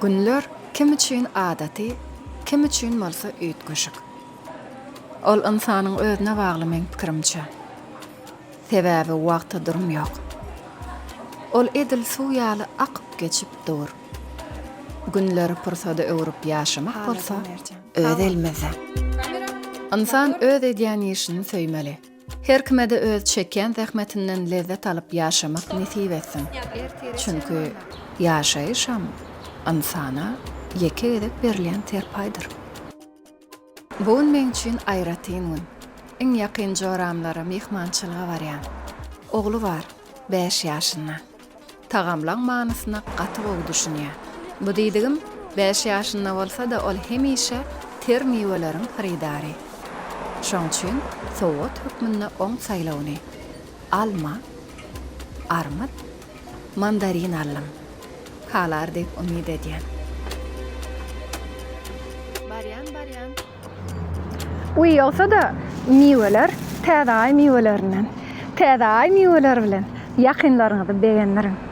Günler kim üçin adaty, kim üçin bolsa üýtgeşik. Ol ynsanyň özüne bagly meň pikirimçe. Sebäbi wagta durum ýok. Ol edil suw ýaly akyp geçip dur. Günleri pursada öwrüp ýaşamak bolsa öz elimizde. Ynsan öz edýän işini söýmeli. Her kime-de öz çekýän zähmetinden lezzet alyp ýaşamak nesip etsin. Çünki ýaşaýyşam ynsana ýeke gezek berilýän serpaýdyr. Bu gün meň üçin aýratyn gün. Iň ýakyn joramlara myhmançylyga barýan. Ogly bar, bäş ýaşynda. Tagamlaň manysyna gaty gowy düşünýär. Bu diýdigim, bäş ýaşynda bolsa-da ol hemişe ter miweleriň hyrydary. Şoň üçin sowgat hökmünde oň saýlawyny, alma, armyt, mandarin aldym. Halar diýip umyt edýän. Barýan barýan. Uý ýogsa-da miweler Täze aý miwelerinden. Täze aý miweleri bilen ýakynlaryňyzy begendiriň.